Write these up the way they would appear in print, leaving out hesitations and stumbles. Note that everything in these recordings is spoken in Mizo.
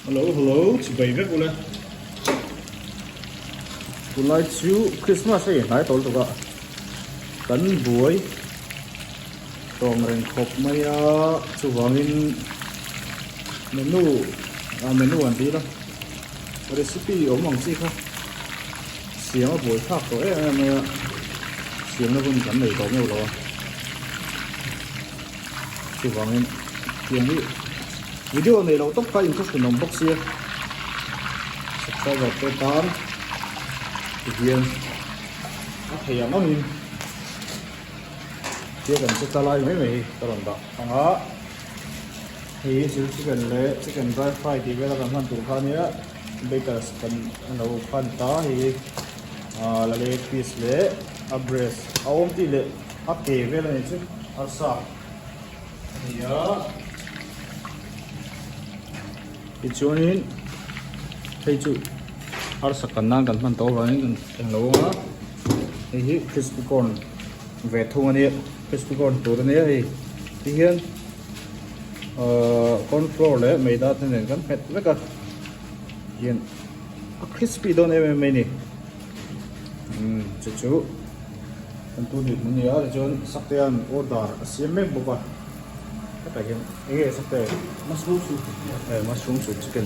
Hello hello chibai vek ule tunlai chu Christmas hei hnai tawl tuk a kan buai tawng reng khawp mai a chuvangin menu ah menu an dil a recipe awm ang chi kha siam a buai thlak tawh em em mai a siamna hun kan nei tawh meuh lo a. Chuvangin tiang hi video nei lo tawp kha in thuhran awm bawk sia subscriber te tan tihian a thei ang angin tia kan che tla lai mai mai hi ka rawn dah ang a hei hi chilli chicken leh chicken dry fry tih vel a kan hman tur kha ania bakers kan lo khan ta hei hi ah la leg piece leh a breast a awm tih leh A ke vel a ni chu arsa a ni a tichuanin hei chu arsa kan nan kan hman tawh avangin kan eng lo ang a hei hi crispy corn ve thung a nia crispy corn tur a nia hei tihian ahh corn flour leh maida te nen kan hmet vek a tihian a crispy dawn em em mai a ni umm chu chu. Kan tu ni hmun nia tichuan Saktea'n order a siam mek bawk a hetah hian eng nge Sakte Mushroom soup eh mushroom soup chicken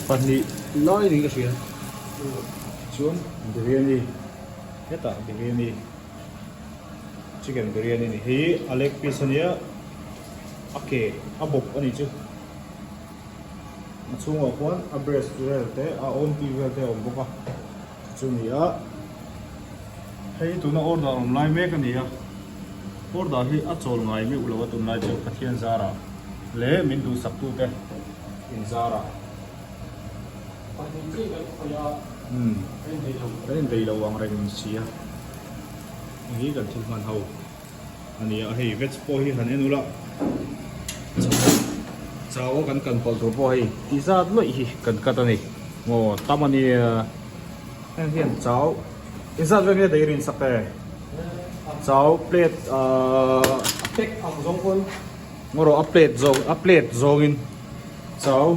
pahnih lai niin ka hria chuan biryani hetah biryani chicken biryani ni hi a leg piece ania a ke a bawp a nih chu a chhungah khuan a breast vel te a awm tih vel te a awm bawk a. Chu ni a, hei tuna order awm lai mek a ni a, order hi a chawl ngai meuh lo a tunlai chu Pathian zarah leh min duhsak tute in zarah. Pahnih chiah kan khawih a, kan indeih lo. Kan indeih lo ang reng si a, hei hi kan thil hman ho a ni a, hei veg pawh hi han en ula, chau a kan kan pawlh tur pawh hei ti zat luaih hi kan cut a ni, maw tam a nia. Heng hian chau engzat vel nge daih rin sak e chau plate ahh a pack ang zawng pawn ngaw rawh a plate zawng a plate zawngin chau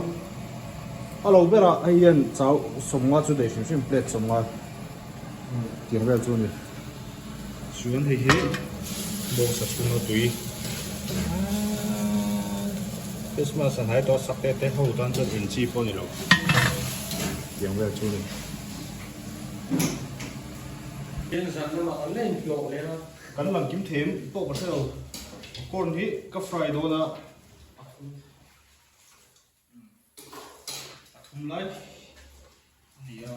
a lo berah hei hian chau sawmnga chu daih hrim hrim plate sawmnga tiang vel chu a ni chuan hei hi bawngsa chhunga tui Christmas a hnai tawh sak te te ho tan chuan in chi pawh a ni lo. Tiang vel chu ni. Hian zan lamah kan la inhlawh leh a. Kan lang kim them pawh ka hre lo. Corn hi ka fry dawn a. A thum lai a ni a.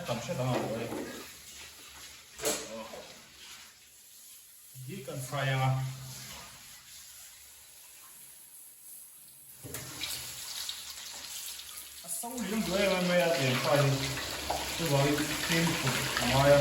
Tam hret ang a lo e. Hi kan fry ang a. A so liam duh em em mai a tiang fry hi chuvangin fimkhur a ngai a.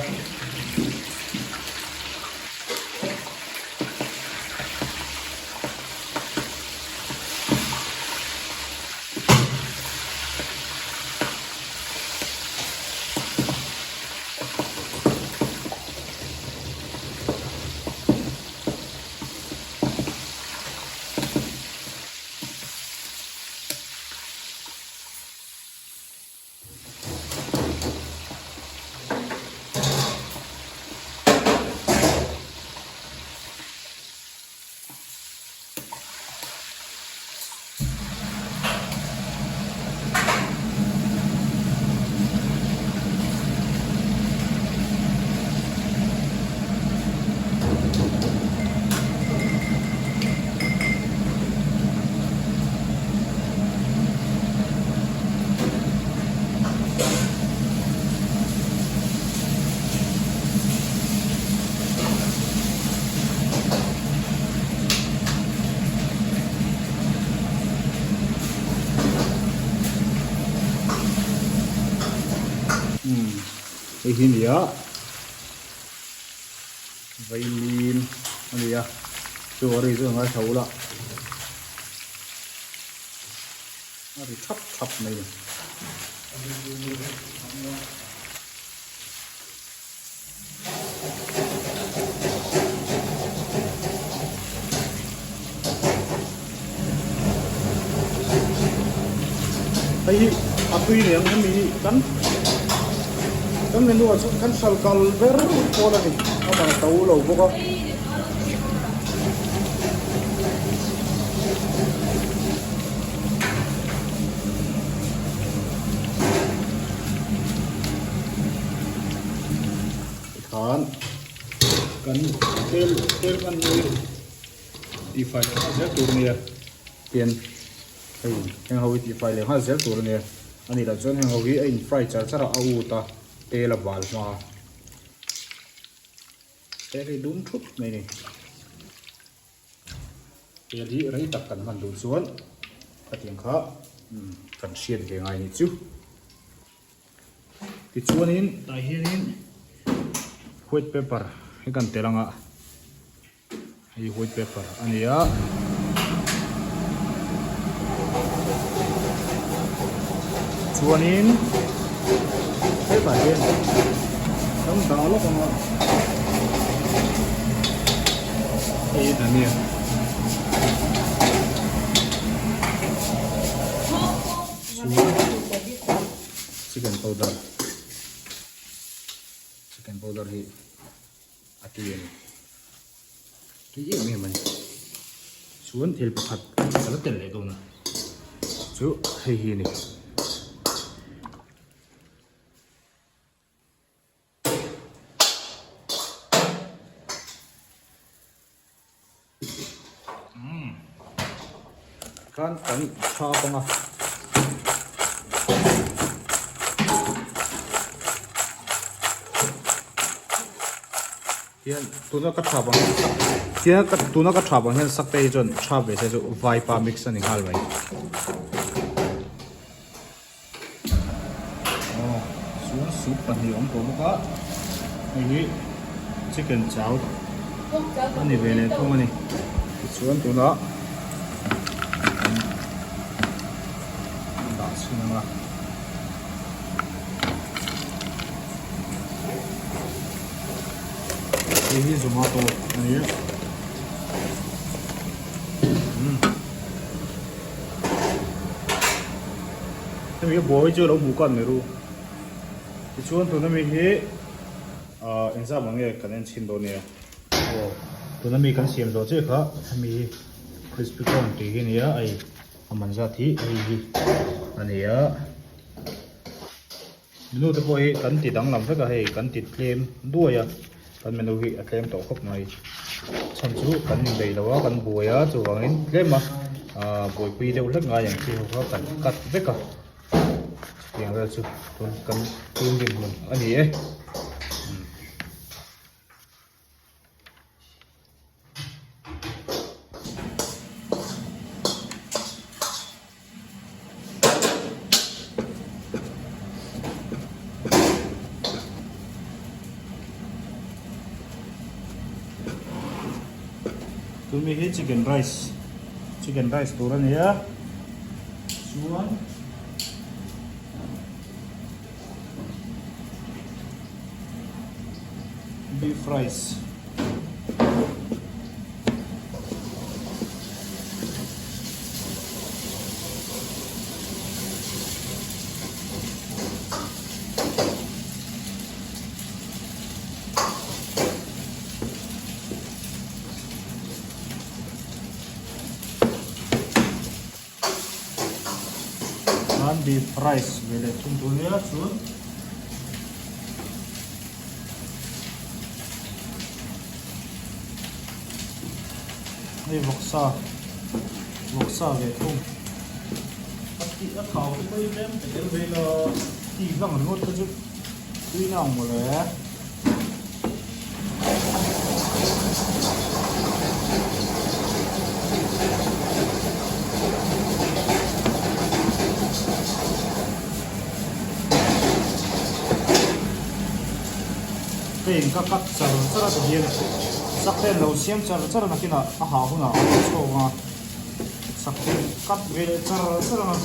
Hei hi nia. Vaimim. a ni a, chu a ri chu a ngaithla ula a ri thap thap mai a ni. Hei hi a tui nen hemi hi kan kan menu ah chuan kan hral kal ber pawl a ni a man a to lo bawk a. Tikhan kan tel tel hman hi tihfai leh nghal zel tur a nia tian hei heng ho hi tihfai leh nghal zel tur a nia a nih loh chuan heng ho hi a in fry char char a a ut a tel a bal hma a tel hi dum thup mai a ni. Tel hi rei tak kan hman duh chuan khatiang kha kan hriat ve ngai ni chu. Tichuanin tah hianin white paper hi kan tel ang a, hei white paper a ni a. Chuanin hetah hian kan dah lawk ang a, hei hi dhania. Chicken powder chicken powder hi a tui a ni tui em em a ni chuan thil pakhat ka la tel leh dawn a chu hei hi a ni. Khan kan tha pang a. Hian tuna ka tha bang hian ka tuna ka tha bang hian sak te hi chuan tha ve se chu vaipa mix a ni nghal mai. Aw chuan soup pahnih a awm tawh bawk a hei hi chicken chow a ni ve leh thung a ni tichuan tunah dah chhin ang a. Hei hi zomato a ni a. Hemi hi buai chu a lo hmuh kan mai ru. Tichuan tuna mi hi ah engzam ang nge kan en chhin dawn nia. Aw tuna mi kan siam zawh chiah kha hemi hi crispy corn tih hi a ni a hei a man zat hi hei hi a ni a. Menu te pawh hi kan ti danglam vek a hei kan ti tlem duai a kan menu hi a tlem tawh khawp mai chhan chu kan inbeih lo a kan buai a chuvangin tlem a ah buaipui deuh hlek ngai ang chi ho kha kan cut vek a chutiang vel chu tun kan tun dinhmun a ni e. Tumi hi chicken rice chicken rice tur a ni a chuan Beef rice. Chuan beef rice ve leh thung tur nia chuan hei vawksa vawksa ve thung a tih a thau te pawh hi tlem te tel ve ila tih hlang ringawt te chu tui na ang mawle. Heng ka cut char char a ti hian. Sak te an lo siam char char a nakinah a hah hunah a lo chhuak ang a, sak te cut ve leh char char ang a,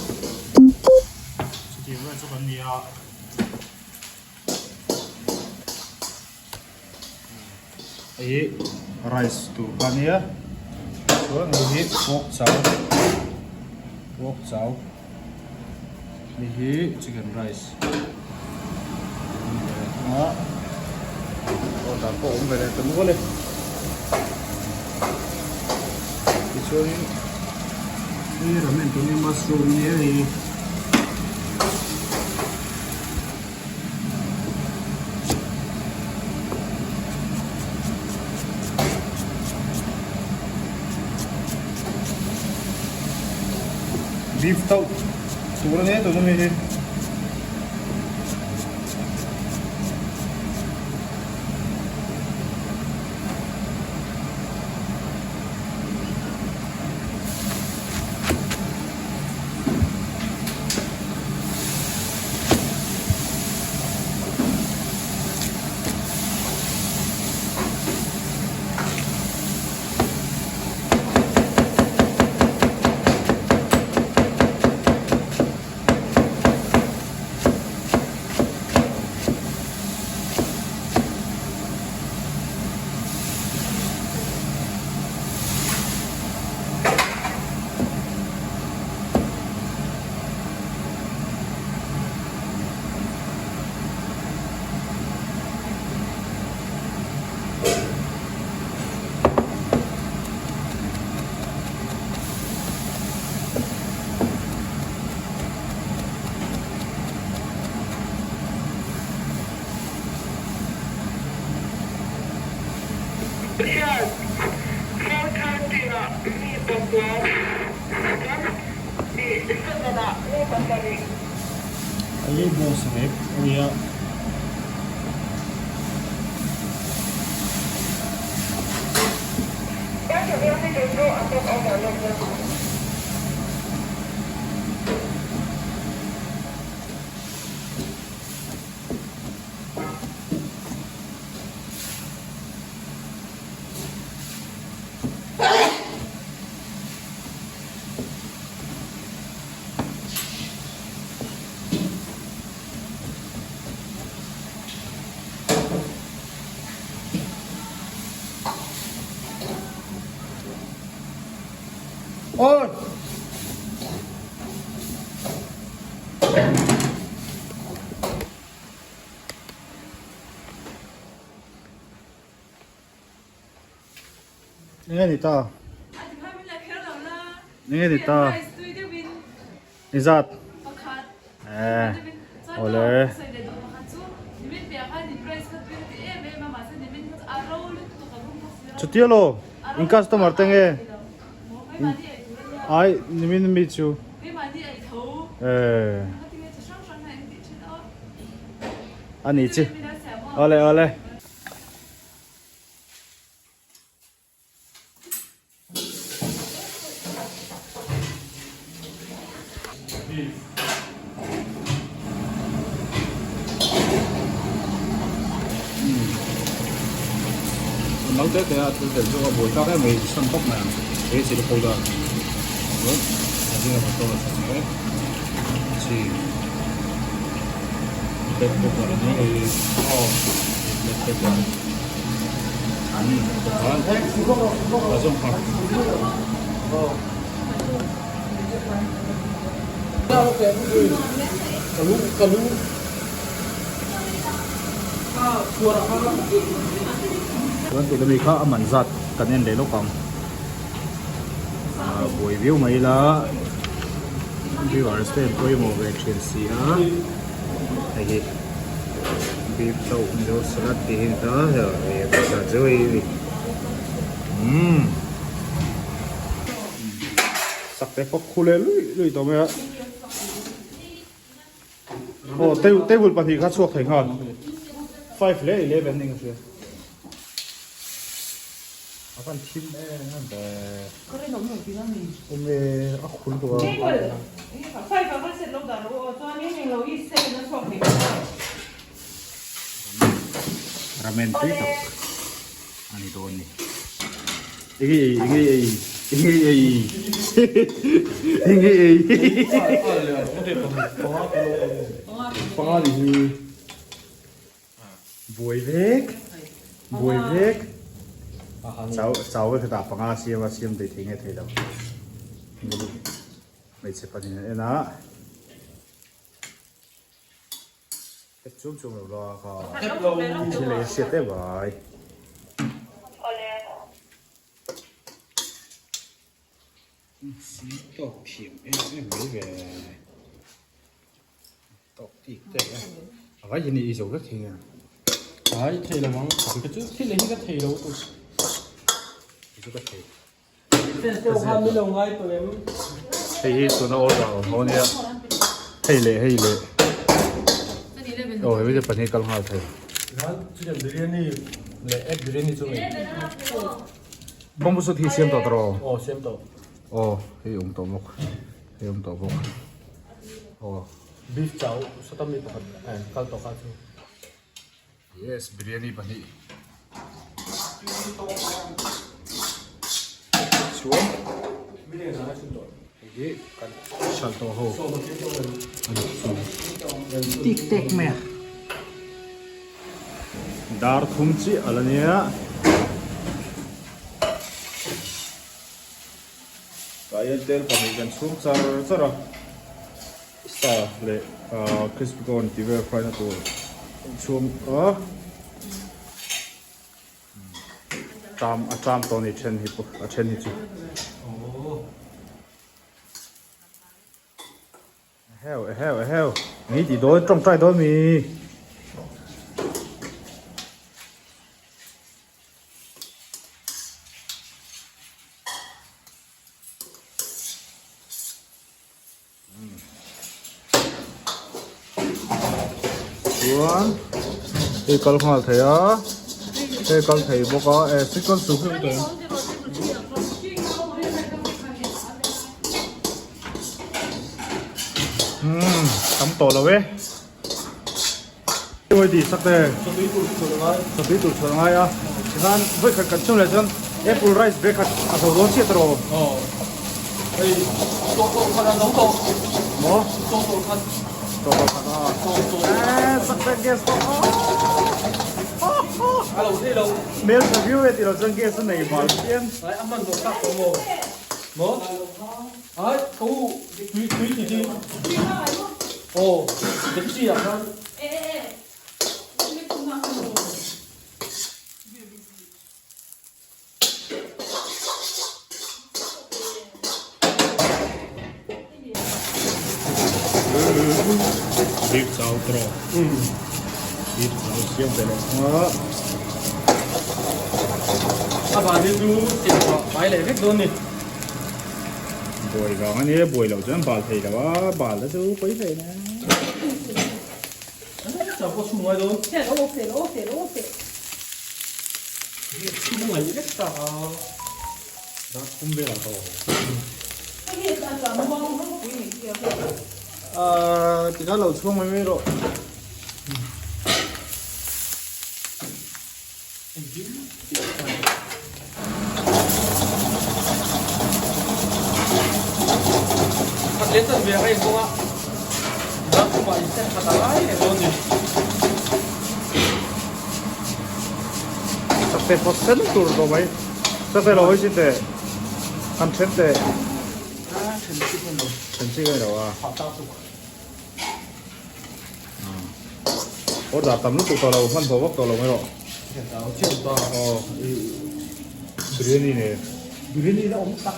chutiang vel chu kan ni a. Hei hi rice tur kha a nia chuan hei hi pork chow pork chow hei hi chicken rice a ni ve leh thung a order pawh a awm ve leh ta nual e tichuanin hei ramen tur nia mushroom a nia hei hi. Beef tauh tur a nia tuna mi hi. Hian 4:30 ah mi pakua chuan ih 7 ah mi pasarih. Hei boss rep a nia. Ôi! Enge ni ta? Enge ni ta? Ni zat? Eh, awle. Chutia lo, in customer te nge? Ai, nimin mi chu. Eh. Ani chi. Awle, awle. Nau te te a thil tel chu a buai tak em mai san tawp mai ang he chili powder chuan a zinga motor a chhawm mek chi black pepper a nia hei black pepper a zawng nghal. Chuan tuna mi kha a man zat kan en leh lawk ang ah buai viau mai ila viewers te an pawimawh ve thin si a hei hi beef chauh mizo salad tih hi a ni ta hei a zat zeuh hei umm. Sak te fawk khu leh luih luih tawh mai a. Aw table pahnih kha chhuak thei nghal. 5 leh 11 eng a hria. A van thim em em ve. Awm e a khul tawh a. Ramen tui tak a ni dawn ni. Enge ei enge ei enge ei enge ei. Panga ni hi. Buai vek buai vek chau chau vek hetah panga siam a siam thei thei nge thei lo hmeichhe pahnih an en a hep chum chum lo la kha thil ei a hriat em ai. Tawk thiam em em mai ve. Tawk tik tek a. A vai hian i zo vek thei nge? Ai thei lo ang. Ka chu thil hi ka thei lo tu. Ki chu ka thei. Fans te khan min lo ngai tawh em? Hei hi tuna order awm ho nia. Hei leh hei leh. Aw hei te pahnih kal nghal thei. Tikhan chicken biryani leh egg biryani chu nei. Bawngbu sut hi siam tawh tawh rawh. Aw siam tawh. Aw hei awm tawh bawk. Hei awm tawh bawk. Aw. Beef chau sawta mi pakhat kal tawh kha chu. Yes, biryani pahnih. Chuan hei hi kan hralh tawh ho a ni chu. Tik tek mai a. Dar thum chiah a la nia. Tah hian tel pahnih kan chhung char char a sa leh ahh crispy corn tih vel fry na tur an chhung a ṭam a ṭam tawh a ni then hi pawh a then hi chu Eheu eheu eheu ni tih dawn tawngtai dawn mi. Chuan hei kal nghal thei a hei kal thei bawk a eh sikul chu hei awm umm tam tawh lo e. Oi ti sak te. Satui tur chhuah ngai. Satui tur chhuah ngai a. Tikhan vawi khat kan chhung leh chuan apple rice bag khat a zo dawn chiah tawh. Aw. Hei tawh tawh khat a zo tawh. Maw? Tawh tawh khat. Tawh tawh khat a. Tawh tawh. Eh sak te gas tawh. A lo thei lo. Hmel tha viau e tilo chuan gas a nei bal chian. Ai a hman tawh tak tawh maw? Maw? Ai ka u tui tui ti hi. Aw taxi ah khan. Beef chow trawh. Beef chow siam ve leh nghal. A van hi chu chilh fai leh vek dawn ni. Buai vang a nia, buai loh chuan bal thei lo a, bal te chu pawi thei na. Chau pawh chhung ngai dawn. Chhung ngai vek ta a. Dar thum velah ka awm. Tikha lo chhuang mai mai rawh. Khat leh chan ve a rain bawk a, dar thumah in set khat a lai reng dawn ni. Sakte phawt sen tur tawh mai. Sakte lo hawi chin teh. Han then teh. A then chi ka lo. Then chi ka lo a. Phah tak chu. Order tam lutuk tawh lo hman tawh vak tawh lo mai rawh. Aw i biryani nen. Biryani la awm tak.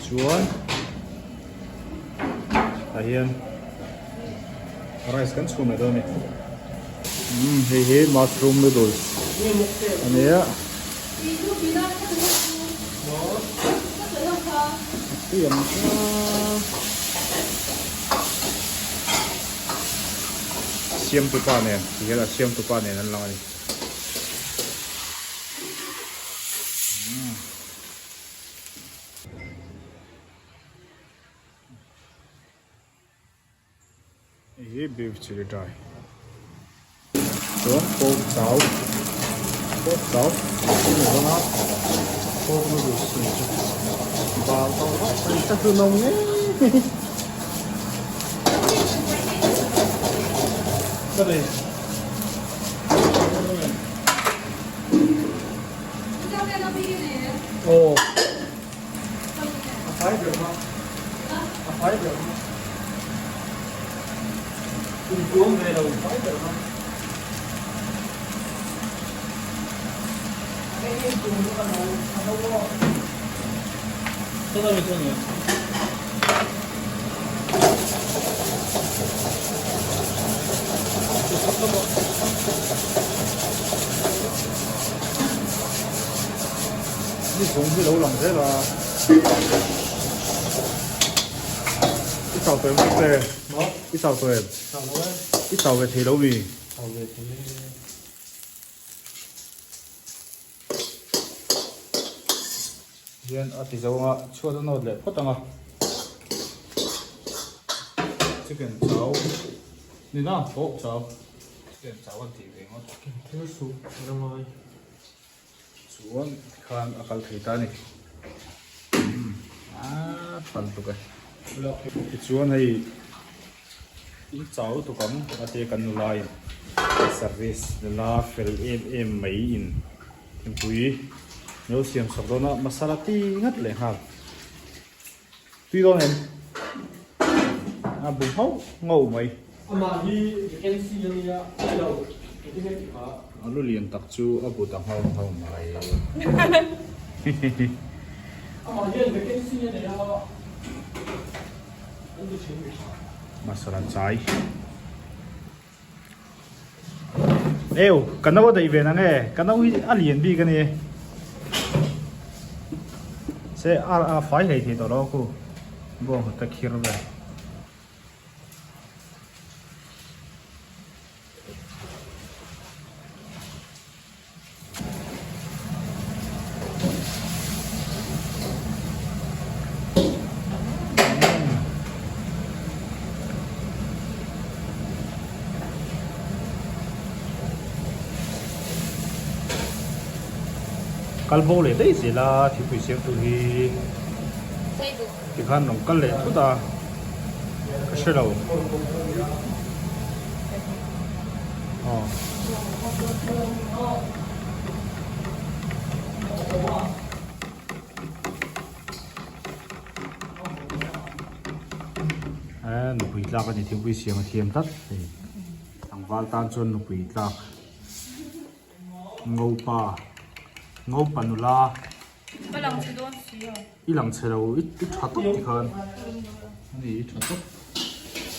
Chuan tah hian rice kan chhum leh dawn a ni. Umm hei hi mushroom noodles a nia. Siamtupa nen ti hian a siamtupa nen an lang a ni. Hei hi beef chilli dry. Chuan pork chau pork chau a ni dawn a pork noodles ni chu bal tawh vak mai ka hlu no ngei Ka nei. Aw. A fai ber hma. A fai ber hma. Intuam ve lo fai ber hma. Saw mi chuan Ni zung hi lo lang zel a. I chau tawh em vek le? I chau tawh em? I chau ve thei lo mi? Chau ve thei e. Hian a ti zo anga chhuat a nawt leh phawt anga. Chicken chau ni na pawh chau. Chicken chau an tih ve ngawt. Thil suh a la ngai. Chuan tikhan a kal thei ta a ni. Aaa pan tuk e. Tichuan hei in chau lutuk ang a tia kan nula in service nula fel em em mai in thingpui lo siam chhuak dawn a masala ti ngat leh nghal. Tui dawn em? A bu nghauh nghauh mai. Amah hi vacancy a nia, a lo engtin nge tih kha? A lu lian tak chu a bu ta nghauh nghauh mai. Amah hian vacancy a nei a, an ti thin. Masala chai. Eu, ka no a daih ve na nge? Ka no hi a lian bik a ni. Se a a fai hlei thei tawh lo a khu. Bawng ta khir vel. Kal bo leh daih zel a thingpui siam tur hi tikhan rawn kal leh thut a ka hre lo. Aw. Nupui tlak a ni thingpui siam a thiam tlat hei tlangval tan chuan nupui tlak ngopa ngopa nula i lang chhe lo i tha tawp tikhan ani i tha tawp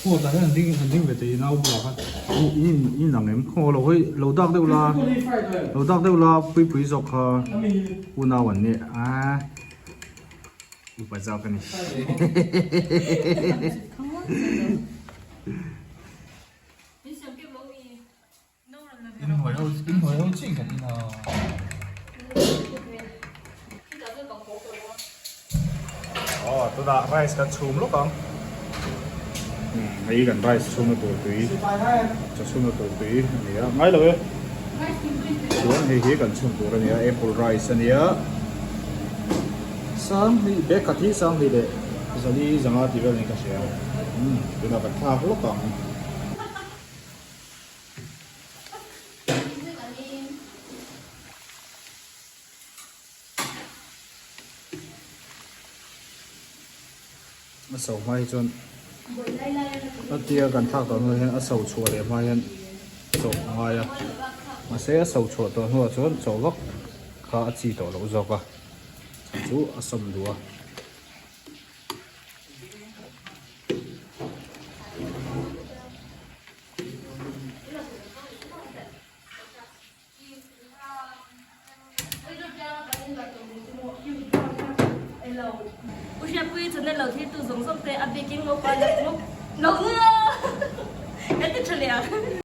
aw tah hian an ding an ding ve thei nau bulah khan i in ang em khaw lo hawi lo dak deuh la lo dak deuh la puipui zawk kha unau an nia a upa zawk a ni. Inhnuai ho inhnuai ho chiah kan in a. Aw tunah rice kan chhum lawk ang. Hei kan rice chhumna tur tui chaw chhumna tur tui a ni a ngai lo e. Chuan hei hi kan chhum tur a ni a apple rice a ni a. Sanghnih bag khat hi sanghnih leh zali zanga tih vel niin ka hria. Tunah kan thlak lawk ang. A so hma hi chuan a tia kan thlak tawh hnuah hian a so chhuah leh hma hian chawh a ngai a mahse a so chhuah tawh hnuah chuan chawh vak kha a chi tawh loh zawk a chu a sawm duh a.